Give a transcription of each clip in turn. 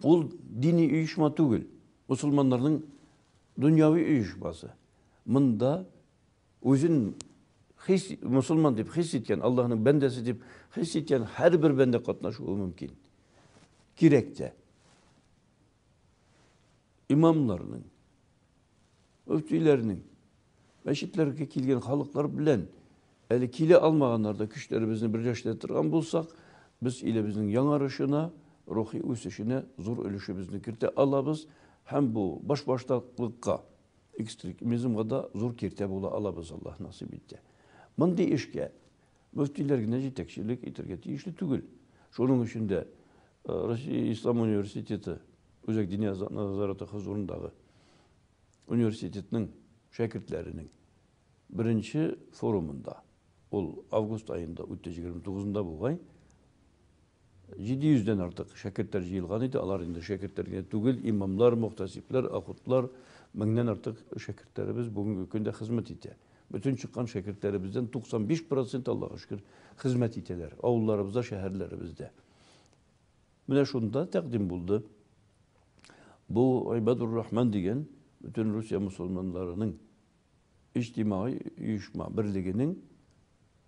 Ул дини оешма түгел, мусульманнарның дөньяви оешмасы. Монда үзен хис, мусульман дип хис иткән, Аллаһның бәндәсе дип хис иткән һәрбер бәндә катнашуы мөмкин. Кирәк тә. Имамнарның, мөфтиләрнең, мәчетләргә килгән халыклар белән әле килә алмаганнар да көчләребезне берләштерә торган булсак, без илебезнең яңарышына, рухи үсешенә зур өлешебезне кертә алабыз һәм бу башбаштаклыкка, экстремизмга да зур киртә була алабыз, Аллаһ насыйп итсә. Мондый эшкә мөфтиләр генә җитәкчелек итәргә тиешле түгел. Шуның өчен дә Россия Ислам университеты Үзәк Диния назараты хозурындагы университетның шәкертләренең беренче форумында, ул август аенда үтте, 29-ында бугай, 700 дән артык шәкертләр җыелган иде. Алар инде шәкертләр генә түгел, имамлар, мөхтәсибләр, ахутлар, меңнән артык шәкертләребез бүгенге көндә хезмәт итә. Бөтен чыккан шәкертләребездән 95% Аллага шөкер хезмәт итәләр авылларыбызда, шәһәрләребездә. Менә шунда тәкъдим булды. Бу Ибадур Рахман дигән бөтен Русия мусульманнарының иҗтимагый оешма берлегенең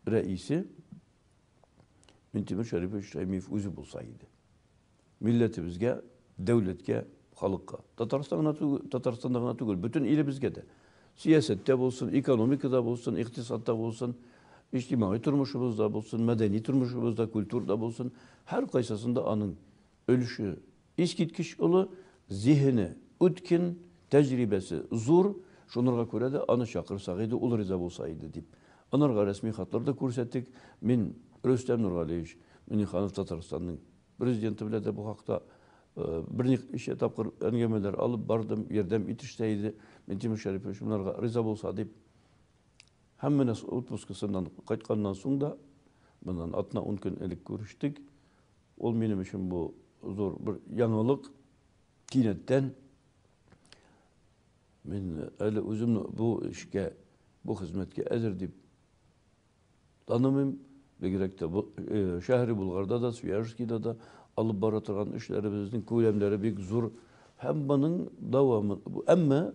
рәисе Минтимер Шәрипович Шәймиев үзе булса иде. Милләтебезгә, дәүләткә, халыкка. Татарстан гына түгел, Татарстанда гына түгел, бөтен илебезгә дә. Сәясәттә булсын, экономикада булсын, икътисадта булсын, иҗтимагый тормышыбызда булсын, мәдәни тормышыбызда, культурада булсын, һәр кайсысында аның өлеше искиткеч олы, зиһене үткен, тәҗрибәсе зур, шунырга күрә дә аны чакырсак иде, ул риза булса иде дип. Анарга рәсми хатлар да күрсәттек. Мин Рөстәм Нургалиевич Миннеханов Татарстанның президенты белән дә бу хакта берничә тапкыр әңгәмәләр алып бардым, ярдәм итештә иде. Минтимер Шәрипович монарга риза булса дип. Һәм менә отпускасыннан кайтканнан соң да, моннан атна-ун көн элек күрештек. Ул минем өчен бу зур бер яңалык. Кинәттән мин әле үземне бу эшкә, бу хезмәткә әзер дип танымыйм. Бигрәк тә бу шәһри Булгарда да, Свияжскийда да алып бара торган эшләребезнең күләмнәре бик зур. Һәм моның дәвамы, әмма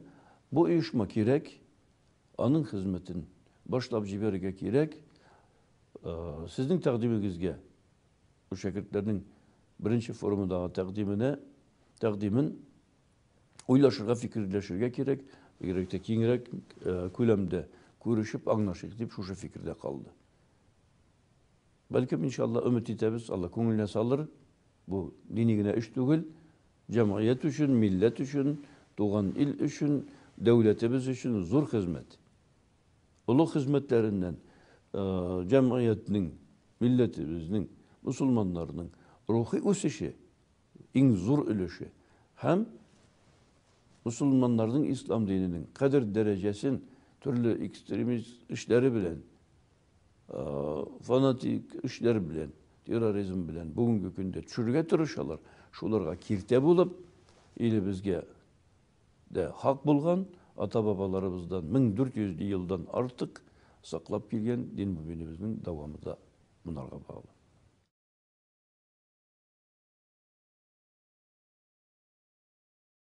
бу оешма кирәк, аның хезмәтен башлап җибәрергә кирәк. Сезнең тәкъдимегезгә, бу шәкертләрнең беренче форумындагы тәкъдименә, тәкъдимен уйлашырга, фикерләшергә кирәк, бигрәк тә киңрәк күләмдә күрешеп аңлашыйк дип шушы фикердә калды. Бәлкем, иншалла, өмет итәбез, Алла күңеленә салыр. Бу дини генә эш түгел, җәмгыять өчен, милләт өчен, туган ил өчен, дәүләтебез өчен зур хезмәт. Олы хезмәтләреннән җәмгыятьнең, милләтебезнең, мусульманнарның рухи үсеше иң зур өлеше һәм мусульманнарның ислам диненең кадер дәрәҗәсен төрле экстремист эшләре белән, фанатик эшләр белән, терроризм белән бүгенге көндә төшерергә тырышалар. Шуларга киртә булып, илебезгә дә хак булган ата-бабаларыбыздан 1400 елдан артык саклап килгән дин мөбинебезнең дәвамы да монарга баглы.